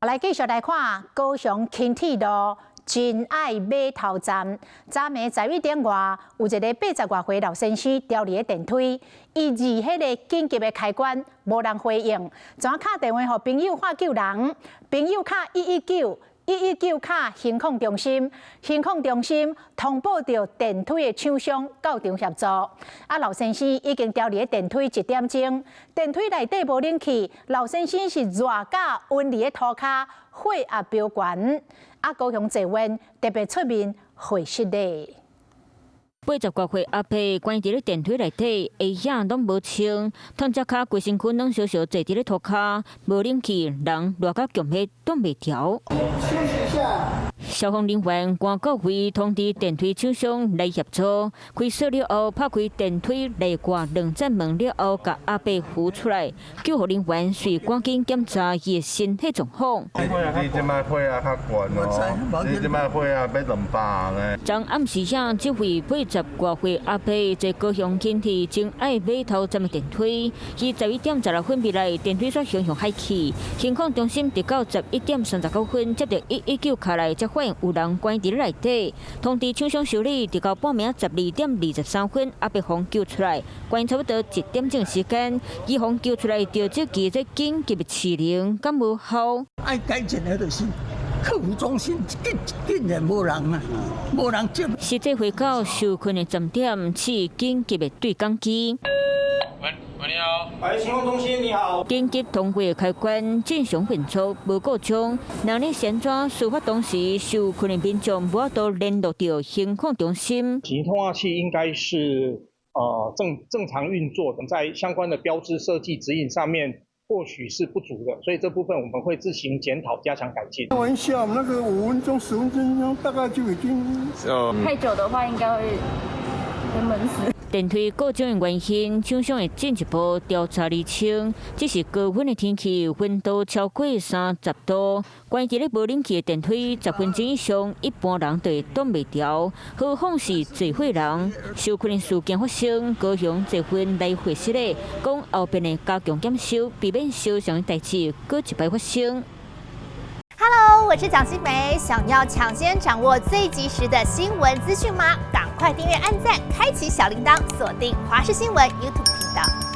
來繼續來看高雄輕鐵路仁愛碼頭站，昨暝11點外，有一个80外歲老先生牢佇咧電梯，伊按彼个緊急的開關，無人回應，怎敲電話予朋友喊救人，朋友敲119。119敲行控中心，行控中心通報著電梯的廠商到場協助。啊，老先生已經牢佇咧電梯一點鐘，電梯內底無冷氣，老先生是熱甲暈佇咧塗跤，血壓飆懸。啊，高雄捷運特別出面回釋咧。80外歲阿伯關佇咧電梯內底，鞋仔攏無穿，痛才跤規身軀攏燒燒坐佇咧塗跤，無冷氣，人熱甲強欲擋袂牢。消防人員趕到位通知電梯廠商來協助，開鎖了後，拍開電梯內掛兩層門了後，共阿伯扶出來。救護人員隨趕緊檢查伊的身體狀況。你這擺血壓較懸哦，你這擺血壓欲200呢。昨暗時下，這位80外歲阿伯坐高雄輕鐵仁愛碼頭站的電梯，伊11點16分入來，電梯煞熊熊害去。行控中心直到11點39分接著119敲來，才發現有人關佇內底，通知廠商修理，直到半暝12點23分，阿伯予救出來，關差不多一點鐘時間，伊予救出來，著這支這緊急的市鈴，敢無效？愛改進的就是客服中心，竟然無人啊，無人接。實際回到受困的站點，試緊急的對講機。喂喂，你好。喂，行控中心，你好。緊急通話開關正常運作，無故障。那你先怎事發當時受困的民眾無法度聯絡著行控中心。緊急通話器應該是正常運作的，在相關的標誌設計指引上面或許是不足的，所以這部分我們會自行檢討，加強改進。開玩笑，那個5分鐘、10分鐘大概就已經。太久的話應該會悶死。電梯故障的原因，廠商會進一步調查釐清。只是高溫的天氣，溫度超過30度，關佇咧無冷氣的電梯10分鐘以上，一般人就會擋袂牢。何況是濟歲人，受困的事件發生，高雄捷運來回釋咧，講後面會加強檢修，避免相像的代誌閣一擺發生。 Hello，我是蔣新梅，想要搶先掌握最及時的新聞資訊嗎？趕快訂閱、按讚、開啟小鈴鐺，鎖定華視新聞 YouTube 頻道。